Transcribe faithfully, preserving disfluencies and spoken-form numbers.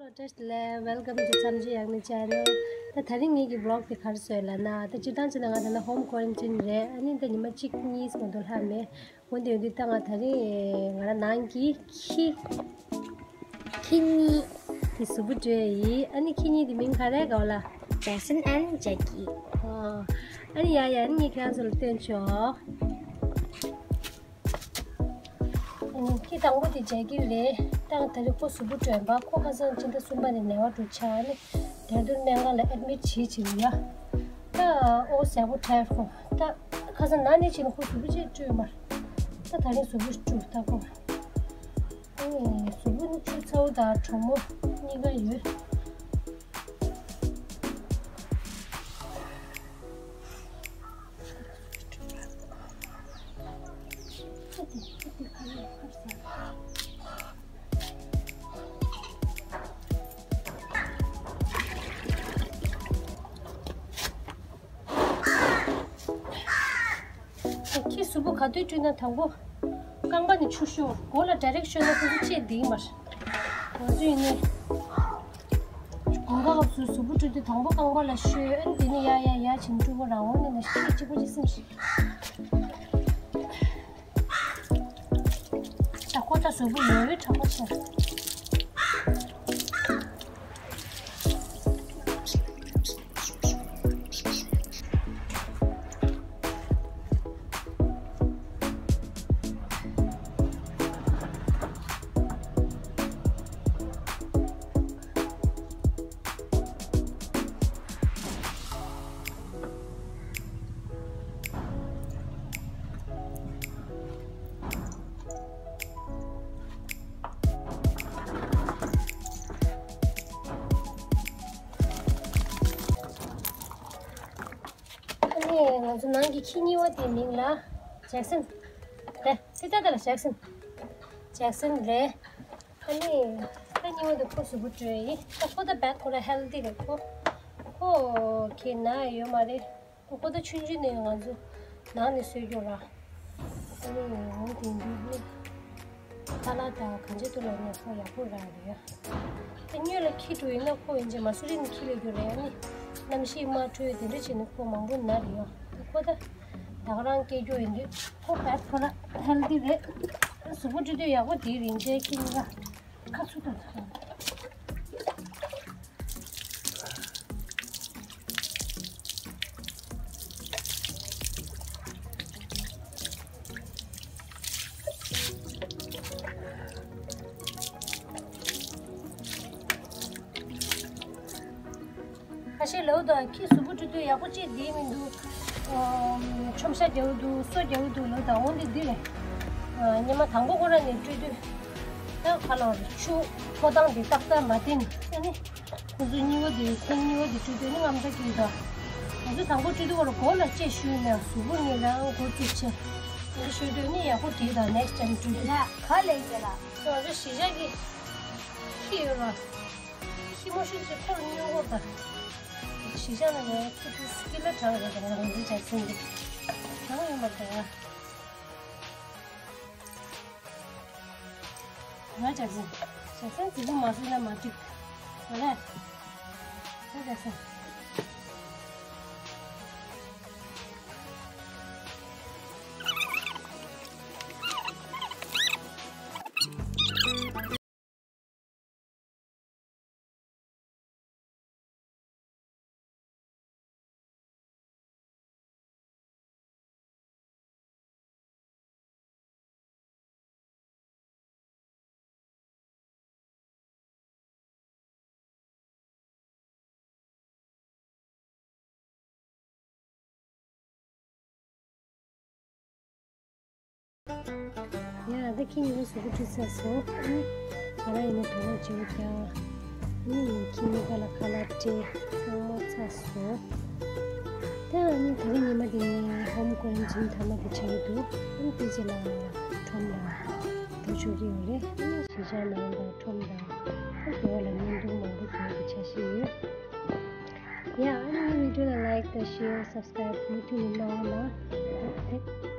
བཀྲ་ཤིས་བདེ་ལེགས། Welcome to བསམ་སྤྱོད་ཡག་ནི་channel། ད་དེ་རིང་ངེད་ཀྱི་vlog དེ་ག་རེ་བཟོས་ལབ་ན། ད་སྤྱིར་བཏང་བྱས་ན་ང་ད་ལྟ་home quarantine རེད། ཨ་ནི་ད་ཉི་མ་གཅིག་གཉིས་མ་གཏོགས་ལྷག་མེད། འོན་ཏེ་ཡོད་དུས་ད་ང་དེ་རིང་ང་རང་ནང་གི་ཁྱི་ཁྱི་གཉིས་དེ་གཟུགས་པོ་བཀྲུས་ཡིན། ཨ་ནི་ཁྱི་གཉིས་དེ་མིང་ག་རེ་གོ་ལ། Jackson and Jackie། ཨ་ནི་ཡ་ཡ། ཨ་ནི་ངས་ཁྱེད་རང་ཚོ་ལ་སྟོན་ཆོག་ཁྱི་དང་པོ་དེ་ཇེ་ཀི་རེད། ད་ད་རེས་ཁོ་གཟུགས་པོ་བཀྲུས་པ། ཁོ་ཁ་སང་སྤྱི་ཟླ་གསུམ་པ་ནས་ནད་པ་འགྲོ་ཆགས་ནས་ལྡན་དུ་སྨན་ཁང་ལ་ཨེ་ཌི་མིཊ་བྱེད་བྱེད་ཡ། ད་ཨོ་ཟས་པོ་ཁྲལ་ཁོ་ད་ཁ་སང་ན་ནས་བྱས་ནས་ཁོ་གཟུགས་པོ་ཅིག་བཀྲུས་མར། ད་ད་རེས་གཟུགས་པོ་བཀྲུས་ད་ཁོ། ཨེ་གཟུགས་པོ་ནི་བཀྲུས་ཚར་བ་དང་གྲང་མོ་གཉིས་ཀ་ཡོད། ཁྱི་གཟུགས་པོ་ག་དུས་བཀྲུས་ན། དང་པོ་རྐང་པ་ནས་ཆུ་བཤོ། མགོ་ལ་ཌའི་རེག་བཤོས་ན་ཁོ་ཚོ་ཅེས་འདིའི་མར། ང་ཚོ་ཡིན་ནའི་དགུན་ཁ་སྐབས་སུ་གཟུགས་པོ་བཀྲུས་དུས་དང་པོ་རྐང་པ་ལ་བཤོས། ཨ་ནི་དེ་ནས་ཡ་ཡ་ཡ་བྱས་ནས་བཀྲུ་བ་རང་འོང་ནས་ན་ཤི་གཅིག་པོ་ཅིག་སེམས་ཤིག་ད་ཁོ་ད་གཟུགས་པོ་ཡོད་ཡོད་དྲག་པོ་ཆེ། ཨ་ནི་ང་ཚོ་ནང་གི་ཁྱི་གཉིས་པ་དེའི་མིང་ལ་ཇེག་སན། དེ་སི་ཏ་ཏ་ལ་ཇེག་སན། ཇེག་སན་རེད། ཨ་ནི་ད་གཉིས་པ་དེ་ཁོ་གཟུགས་པོ་བཀྲུས་ཡིན། ད་ཁོ་ད་བད་ཁོ་ར་ཧེལ་ཐི་རེད། ཁོ་ཁོ་གི་ན་ཡོད་མ་རེད། ཁོ་ཁོ་ད་ཆུང་ཆུང་ནས་ང་ཚོ་ནང་ནས་གསོས་རྒྱུ་ར། ཨ་ནི་འོ་དེ་འདི་ནི་ཁ་ལག་དང་གང་ཅི་ཐུག་ལ་ནས་ཁོ་ཡག་པོ་རག་རེད་ཡ། ད་སྔོན་ལ་ཁྱི་འགྲོ་ཡིན་ན་ཁོ་ཡིན་ཅེ་མ་སུ་རི་ནས་ཁྱི་ལས་རྒྱུ་རེད། ཨ་ནི་གནམ་གཤིས་དམར་ཁྲོད་དེ་འདྲ་བྱས་ནས་ཁོ་མང་པོ་ན་རེད་ཡ། ད་ཁོ་ད་ད་ག་རང་སྐྱེ་རྒྱུ་ཡིན་དུས་ཁོ་བད་ཁོ་ལ་ཧེལ་ཐི་རེད། གཟུགས་པོ་བཀྲུས་དུས་ཡག་པོ་དེ་རིན་ཆེན་ཁྱི་གཉིས་ཀ་ཁ་ཚུགས་དང་ཚུགས། ཁ་ཤས་ལབ་དང་ཁྱི་གཟུགས་པོ་བཀྲུས་དུས་ཡག་པོ་ཅིག་བསྡད་མི་འདུག་ཨམ། ཆོམ་ཤ་རྒྱག་གི་འདུག་སོ་རྒྱག་གི་འདུག་ལབ་དང་། འོན་ཏེ་འདི་རེད། ཨ། ཉི་མ་དང་པོ་ཁོ་ར་ནས་བཀྲུས་དུས་ད་ཁ་ལོར་ཆུ་ཕོ་བྲང་འདི་ཏག་ཏག་མ་བསྟན། ཨ་ནི་ཁོ་ཚོ་གཉིས་པ་དེ་ཐེངས་གཉིས་པ་དེ་བཀྲུས་དུས་ནི་རྔམ་ས་སྐྱེས་དང་། ང་ཚོ་དང་པོ་བཀྲུས་དུས་ཁོ་ར་མགོ་ལ་ལྕེ་གཞུས་ནས་གཟུགས་པོ་ནི་རང་མགོ་བཙུགས་བྱས། ཨ་ནི་གཞུས་དུས་ནི་ཡག་པོ་བསྡད་དང་ནེག་སི་ཊའིམ་བཀྲུས་དུས། ཡ་ག་ལེན་ཟེར་ལ། ང་ཚོ་གཞིས་ཆགས་ཀྱི་ཁྱི་ཡོད་ར། ཁྱི་མོ་ཤུགས་ཀྱིས་ཁོར་སྨྱོ་གོ་ད། གཞིས་ཆགས་ནང་ནས་ཁྱི་དེ་སྐྱིད་ལ་གྲགས་རེད་ད། ང་རང་ཚོའི་ཇེག་སན་གྱི་གྲགས་ཡོད་མ་རེད་ད། ང་ཇེག་སན། ཇེག་སན་རྫིག་པོ་མ་བཟོས་ན་མ་འགྲིག་རེད། ང་ཇེག་སན། ཡ་ད་ཁྱི་གཉིས་ཀ་གཟུགས་པོ་བཀྲུས་ཚར་སོང་། ཨ་ནི་ང་རང་ཡིན་ན་དོ་སྣང་བྱེད་རྒྱུ། ཨ་ནི་ཁྱི་གཉིས་ཀ་ལ་ཁ་ལག་སྤྲད། ཚང་མ་ཚར་སོང་། ད་ཨ་ནི་ད་རེས་ཉི་མ་འདི་ངའི་ཧོམ་ཀོ་རན་ཊིན་མཐའ་མ་དེ་ཆགས་ཀྱི་འདུག་ཨ་ནི་དེ་རྗེས་ལ་ཁྲོམ་ལ་འགྲོ་ཆོག་གི་ཡོད་རེད། ཨ་ནི་གཞིས་ཆགས་ནང་དང་ཁྲོམ་དང་ཨ་ནི་དེ་བ་ལ་བརྙན་ཐུང་མང་པོ་བཟོ་རྒྱུ་འཆར་གཞི་ཡོད། ཡ་ཨ་ནི་ངའི་བི་ཌིའོ་ལ་ལའིཀ་དང་ཤེར་སབ་སི་ཀ་རའིབ་མུ་མཐུད་ནས་གནང་རོགས་གནང་།